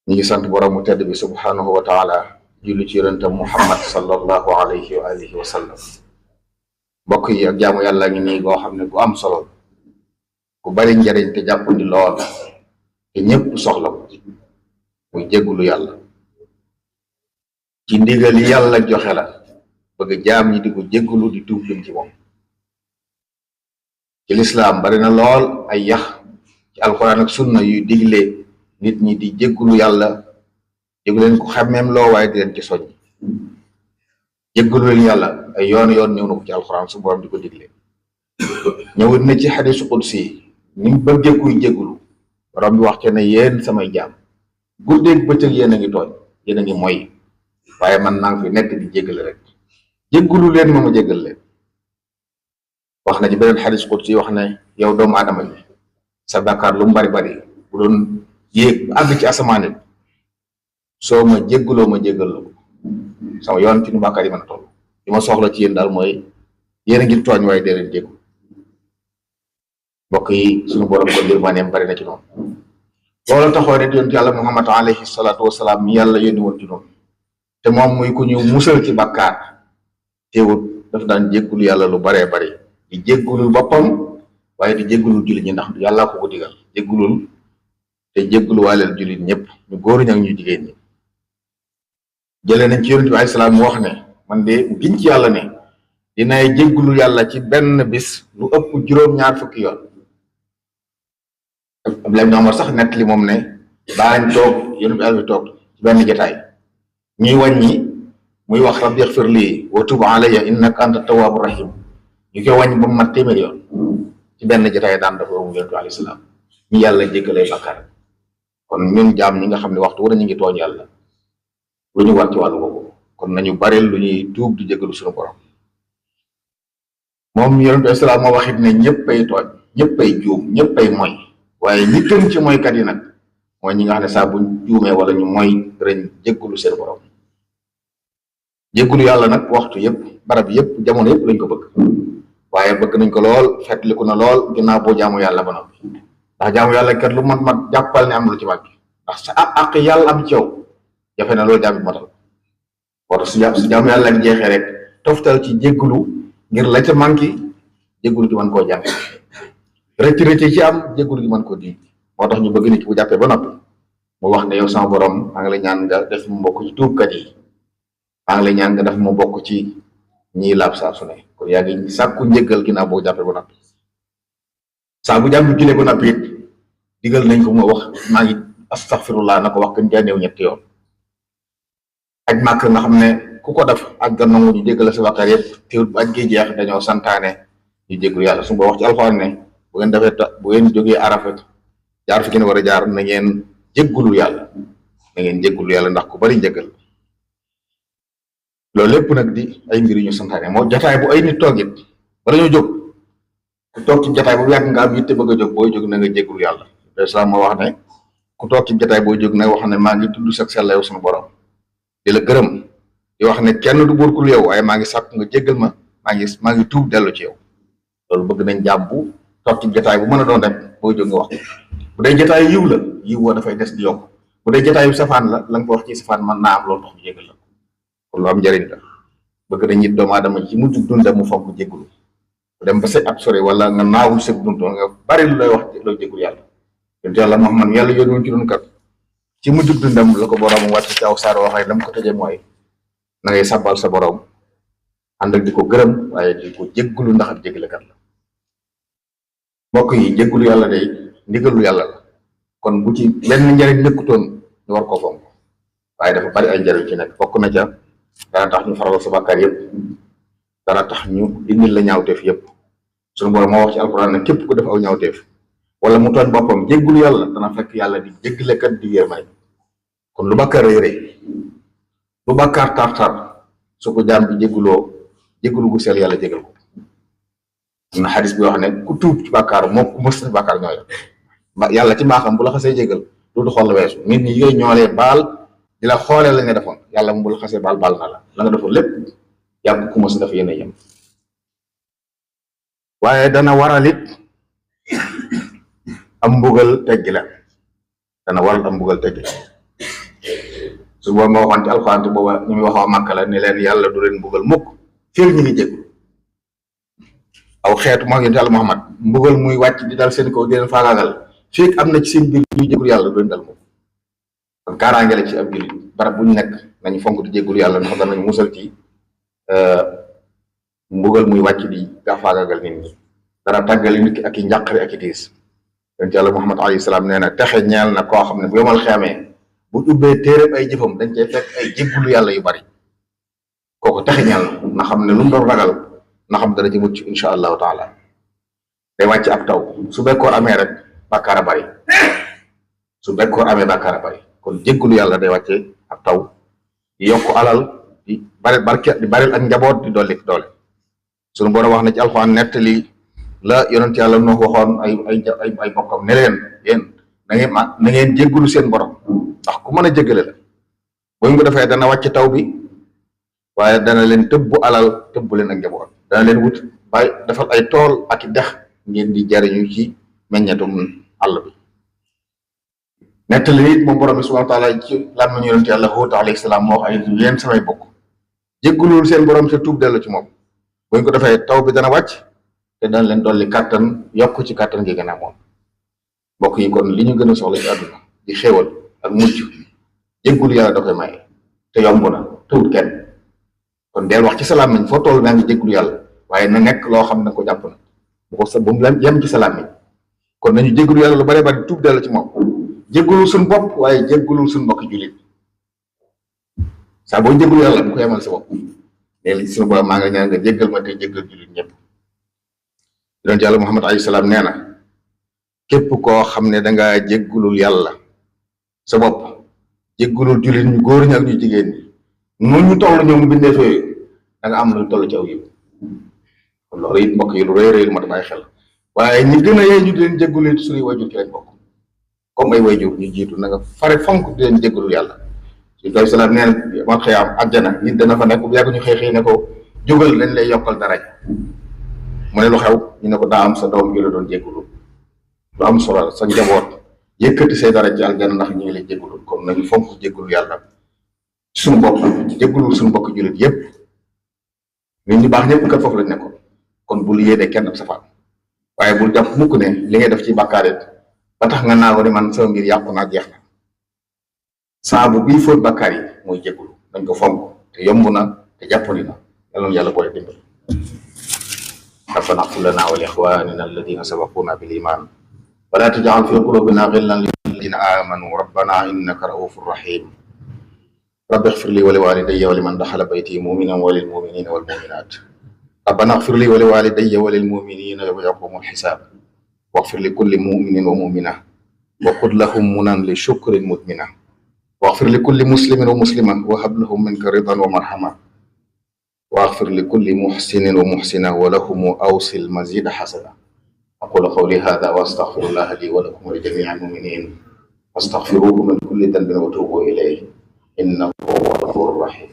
ñi ngi sant borom mu tedd bi subhanahu wa taala julli ci yonentam muhammad sallallahu alayhi wa alihi wa sallam. mbokk yi ak jaamu yàlla ngi nii goo xam ne gu am solo ku bari njariñ te jàppandi lool te ñépp soxla ko muy jéggulu yàlla ci ndigal yi yàlla joxe la bëgg jaam ñi di ko jéggulu di tuub lim ci moom. ci lislaam bari na lool ay yax ci alquran ak sunna yuy digle nit ñi di jéggulu yàlla jégu leen ko xammeem loo waaye di leen ci soññ. jéggulu leen yàlla ay yoon ñëw na ko ci alquran su borom di ko digle. ñëwut na ci xadisu qudsi ni mu bëggee kuy jéggulu borom bi wax ci ne yéen samay jaam guddeeg bëccëg yéen a ngi tooñ yéen a ngi moy waaye man naa ngi fi nekk di jéggale rek jéggulu leen ma jéggal leen. wax na ci beneen xadis qudsi wax ne yow doomu aadama bi sa bàkkaar lu mu bari bari bu doon yéeg àgg ci asamaan it soo ma jéggaloo ma jéggal la ko sama yoon ci nu bàkkaar yi mën a toll li ma soxla ci yéen daal mooy yéen a ngi tooñ waaye dee leen jéggul. mbokk yi suñu borom ko yërmandeem bari na ci noonu loolu taxoo rek yonent yàlla muhammad alayhi salaatu wasalaam mi yàlla yónni woon ci noonu te moom muy ku ñu musal ci bàkkaar teewut daf daan jéggulu yàlla lu baree bari di jéggulul boppam waaye di jéggulul jullit ñi ndax yàllaa ko digal jéggulul te jéggulu waaleel jullit ñëpp ñu góor ñi ak ñu jigéen ñi. jëlee nañ ci yonent bi alayhi salaam mu wax ne man de giñ ci yàlla ne dinay jéggulu yàlla ci benn bis lu ëpp juróom-ñaar fukki yoon. Abdullah ibn Umar sax nett li moom ne daañ toog yonent bi toog ci benn jotaay ñuy wàññi muy wax rabbi ighfir lii wa tub alayya innaka anta tawwaabu rahim ñu koy wàññi ba mu mat téeméer yoon ci benn jotaay daan dafa mu yonent bi alayhi salaam ñu yàlla jéggalee bàkkaar. kon ñun jaam ñi nga xam ne waxtu war ñu ngi tooñ yàlla lu ñu war ci wàllu boobu kon nañu bari lu ñuy tuub di jéggalu suñu borom. moom yonent bi salaam moo waxit ne ñëppay tooñ ñëppay juum ñëppay moy waaye ñi gën ci moykat yi nag mooy ñi nga xam ne saa buñ juumee wala ñu moy ren jéggulu seen borom. jéggulu yàlla nag waxtu yëpp barab yëpp jamono yëpp lañ ko bëgg waaye bëgg nañ ko lool fetliku na lool ginnaaw boo jaamu yàlla ba noppi ndax jaamu yàlla kat lu mat jàppal ne am lu ci wàcc ndax sa àq yàlla am ci yow jafe na loolu jaam bi matal wala su jaamu yàlla ak jeexee rek toftal ci jéggulu ngir la ca manqué jéggulu gi mën koo jàpp rëcc ci am jéggulu gi mën koo di moo tax ñu bëgg nit bu jàppee ba noppi mu wax ne yow sama borom maa ngi lay ñaan nga def mu bokk ci tuubkat yi maa ngi lay ñaan nga def mu bokk ci ñiy laab saa su ne kon yaa ngi sàkku njëggal ginnaaw boo jàppee ba noppi saa bu jàmm julee ba noppi it digal nañ ko mu wax maa ngi astaghfirullah na ko wax gën jaa néew ñetti yoon. aj màkk nga xam ne ku ko def ak ga nangu ñu jéggal sa bàkkaar yëpp teewul bu aj gi jeex dañoo santaane ñu jéggul yàlla su ma wax ci alxuraan ne bu ngeen defee bu ngeen jógee Arafat jaar fi ngeen war a jaar na ngeen jéggulu yàlla ndax ku bari njëggal loolu lépp nag di ay mbir yu ñu santaane moo jataay bu ay nit toogit bala ñoo jóg ku toog ci jataay bu yàgg nga am yitte bëgg a jóg booy jóg na nga jéggulu yàlla islam moo wax ne ku toog ci jataay booy jóg na wax ne maa ngi tudd sax sella yow suñu borom di la gërëm di wax ne kenn du buur ku yow waaye maa ngi sàkk nga jéggal ma maa ngi tuub dellu ci yow loolu bëgg nañ jàmm bu toog ci jataay bu mën a doon rek booy jóg nga wax bu dee jataay yiw la yiw woo dafay des di yokk bu dee jataayu safaan la la nga ko wax ci safaan mën naa am loolu tax mu jéggal la kon lu am njëriñ la bëgg nañ it doomu aadama ci mujj dundam mu fonk jéggulu bu dem ba say ab sore wala nga naawul sëg dund nga bari lu lay wax looy jéggul yàlla yonent yàlla Muhammad yàlla yónni woon ci doon kat ci mujj dundam la ko borom wàcc ci aw saar waxee dama ko tëjee mooy na ngay sabbal sa borom ànd ak di ko gërëm waaye di ko jéggulu ndax ak jéggalekat la. mbokk yi jéggulu yàlla day ndigalu yàlla la kon bu ci lenn njëriñ nekkutoon ñu war koo fonk waaye dafa bari ay njëriñ ci nekk bokk na ca dana tax ñu faral sa bàkkaar yëpp dana tax ñu dindil la ñaawteef yëpp sunu borom moo wax ci alxuraan ne képp ku def aw ñaawteef wala mu tooñ boppam jéggulu yàlla dana fekk yàlla di jéggalekat di yërmande kon lu bàkkaar rëy rëy lu bàkkaar tar su ko jaam bi jéggulu gu seel yàlla jégal ko. am na xadis bi wax ne ku tuub ci bàkkaar moo ku mës bàkkaar ñooy yàlla ci mbaaxam bu la xasee jégal du xool la weesu nit ñi yooyu ñoolee baal di la xoolee la nga defoon yàlla mu bu la xasee baal na la nga defoon lépp yàgg ku mës def yéen a yem waaye dana waral it am mbugal teggi la su boobu ma waxoon ci alxuraan booba ñu muy wax waa Màkka la ne leen yàlla du leen mbugal mukk fii ñu ngi jéglu aw xeetu moo yonent yàlla Muhammad mbugal muy wàcc di dal seen kaw di leen faagaagal fii am na ci seen biir ñuy jéglu yàlla du leen dal mukk kon kaaraange la ci ab jullit barab bu ñu nekk nañu fonk di jéglu yàlla ndax danañu musal ci mbugal muy wàcc di gaa faagaagal nit ñi dara tàggale nit ki ak i njàqare ak i tiis yonent yàlla Muhammad alayhi salaam nee na texe ñeel na koo xam ne bu yomal xeamee bu ubbee téeréb ay jëfam dañ cey fekk ay jéggulu yàlla yu bari kooku texe ñeel na xam ne lu mu doon ragal na xam dana ci mucc insha allahu taala day wàcc ab taw su bekkoor amee rek bàkkaar a bari su bekkoor amee bàkkaar a bari kon jéggulu yàlla day wàcce ab taw di yokk alal di baril ak njaboot di dolli doole sunu borom wax na ci alxuraan nettali la yonent yàlla noo waxoon ay bokkam ne leen yéen na ngeen jéggulu seen borom ndax ku mën a jéggale la bu ñu ko defee dana wàcc taw bi waaye dana leen tëbbu alal tëbbu leen ak njaboot dana leen wut bay defal ay tool ak i dex ngeen di jariñu ci meññetum àll bi nettali it moom borom bi subhanahu wa taala ci làmmiñu yonent yàlla Huud alayhi salaam moo wax ay yéen samay bokk jéggulul seen borom te tuub dellu ci moom bu ñu ko defee taw bi dana wàcc te dana leen dolli kàttan yokk ci kàttan gi gën a moom mbokk yi kon li ñu gën a soxla ci àdduna di xéewal ak mucc jéggul yàlla da koy maye te yomb na tawut kenn kon deel wax ci salaam nañ foo toll maa ngi jéggul yàlla waaye na nekk loo xam ne ko jàpp na bu ko sa bu mu yem ci salaam yi kon nañu jéggul yàlla lu bare bari tuub dellu ci moom jéggulul suñ bopp waaye jéggulul suñ mbokki jullit saa boo jéggul yàlla bu ko yemal sa bopp léegi suñu borom maa ngi ñaan nga jéggal ma te jéggal jullit ñëpp yonent yàlla Muhammad alayhi salaam nee na képp koo xam ne dangaa jéggulul yàlla sa bopp jéggulul jullit ñu góor ñi ak ñu jigéen ñi nu ñu toll ñoom bindee fee da nga am lu toll ci aw yiw kon loolu it mbokk yi lu rëy rëy lu ma bàyyi xel waaye ñi gën a yee ñu di leen jéggulul suñuy wayjur ci lañ bokk comme ay wayjur ñu jiitu na nga fare fonk di leen jéggulul yàlla si doy salaam nee na man xëy am àjjana nit dana fa nekk bu yàgg ñu xëy ne ko jógal dañ lay yokkal daraja mu ne lu xew ñu ne ko daa am sa doom gi la doon jéggulu lu am solo sa njaboot yëkkati say dara ci aljana ndax ñu ngi lay jéggulul kon nañu fonk jéggulu yàlla suñu bopp jéggulul suñu bokk jullit yépp nit ñi baax ñëpp kat foofu lañ nekkoon kon bul yéene kenn ab safaan waaye bul jàpp mukk ne li ngay def ci bàkkaar it ba tax nga naa ko ne man sama mbir yàqu naa jeex na saabu bii fóot bàkkaar yi mooy jéggulu dañ ko fonk te yomb na te jàppandi na yàlla na yàlla booy dimbal ربنا اغفر لنا ولإخواننا الذين سبقونا بالإيمان ولا تجعل في قلوبنا غلا للذين آمنوا ربنا إنك رؤوف رحيم رب اغفر لي ولوالدي ولمن دخل بيتي مؤمنا وللمؤمنين والمؤمنات ربنا اغفر لي ولوالدي وللمؤمنين يوم يقوم الحساب واغفر لكل مؤمن ومؤمنة وخذ لهم منا لشكر مدمنة واغفر لكل مسلم ومسلمة وهب لهم منك رضا ومرحمة واغفر لكل محسن ومحسنة ولهم أوصل مزيد حسنة أقول قولي هذا وأستغفر الله لي ولكم ولجميع المؤمنين واستغفروه من كل ذنب وتوبوا إليه إنه هو الغفور الرحيم